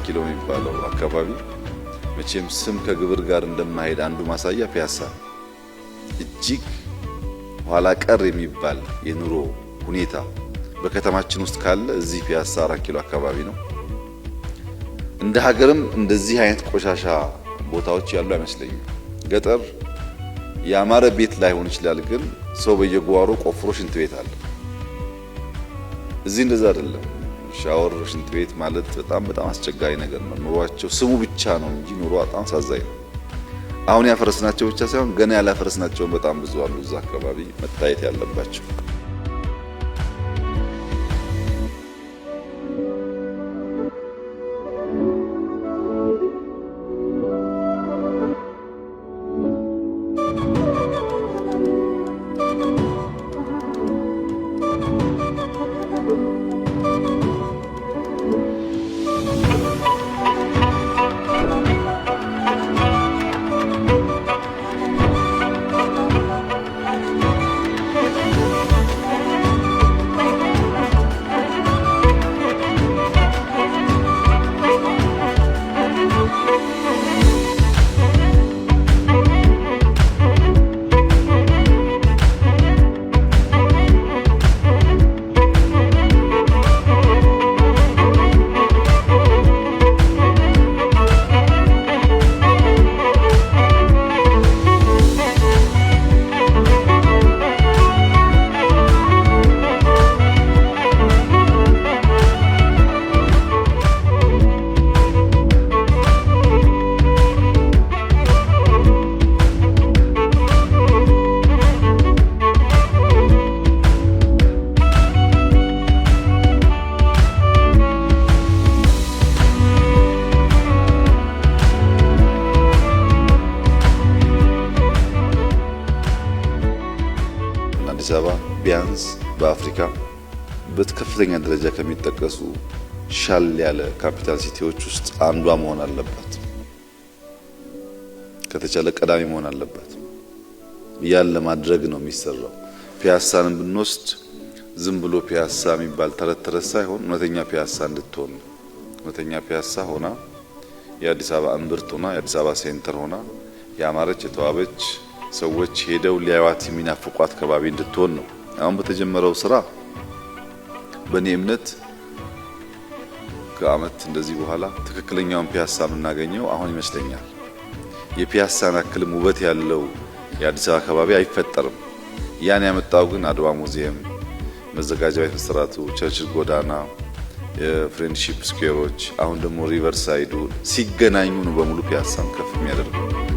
4 ኪሎ የሚባለው አካባቢ መቼም ስም ከግብር ጋር እንደማይሄድ አንዱ ማሳያ ፒያሳ እጅግ ኋላ ቀር የሚባል የኑሮ ሁኔታ በከተማችን ውስጥ ካለ እዚህ ፒያሳ 4 ኪሎ አካባቢ ነው። እንደ ሀገርም እንደዚህ አይነት ቆሻሻ ቦታዎች ያሉ አይመስለኝም። ገጠር ያማረ ቤት ላይሆን ይችላል፣ ግን ሰው በየጓሮ ቆፍሮ ሽንት ቤት አለ። እዚህ እንደዛ አይደለም። ሻወር፣ ሽንት ቤት ማለት በጣም በጣም አስቸጋሪ ነገር ነው። ኑሯቸው ስሙ ብቻ ነው እንጂ ኑሮ በጣም አሳዛኝ ነው። አሁን ያፈረስናቸው ብቻ ሳይሆን ገና ያላፈረስናቸውን በጣም ብዙ አሉ እዛ አካባቢ መታየት ያለባቸው። አዲስ አበባ ቢያንስ በአፍሪካ በከፍተኛ ደረጃ ከሚጠቀሱ ሻል ያለ capital city ዎች ውስጥ አንዷ መሆን አለባት። ከተቻለ ቀዳሚ መሆን አለባት። ያን ለማድረግ ነው የሚሰራው። ፒያሳንን ብንወስድ ዝም ብሎ ፒያሳ የሚባል ተረት ተረት ሳይሆን እውነተኛ ፒያሳ እንድትሆን ነው። እውነተኛ ፒያሳ ሆና የአዲስ አበባ እምብርት ሆና የአዲስ አበባ center ሆና ያማረች የተዋበች ሰዎች ሄደው ሊያዩዋት የሚናፍቋት ከባቢ እንድትሆን ነው። አሁን በተጀመረው ስራ በእኔ እምነት ከአመት እንደዚህ በኋላ ትክክለኛውን ፒያሳ የምናገኘው አሁን ይመስለኛል። የፒያሳን ያክልም ውበት ያለው የአዲስ አበባ አካባቢ አይፈጠርም። ያን ያመጣው ግን አድዋ ሙዚየም፣ መዘጋጃ ቤት መሰራቱ፣ ቸርችል ጎዳና፣ የ Friendship Square ኦች፣ አሁን ደግሞ riverside ኡ ሲገናኙ ነው በሙሉ ፒያሳን ከፍ የሚያደርገው።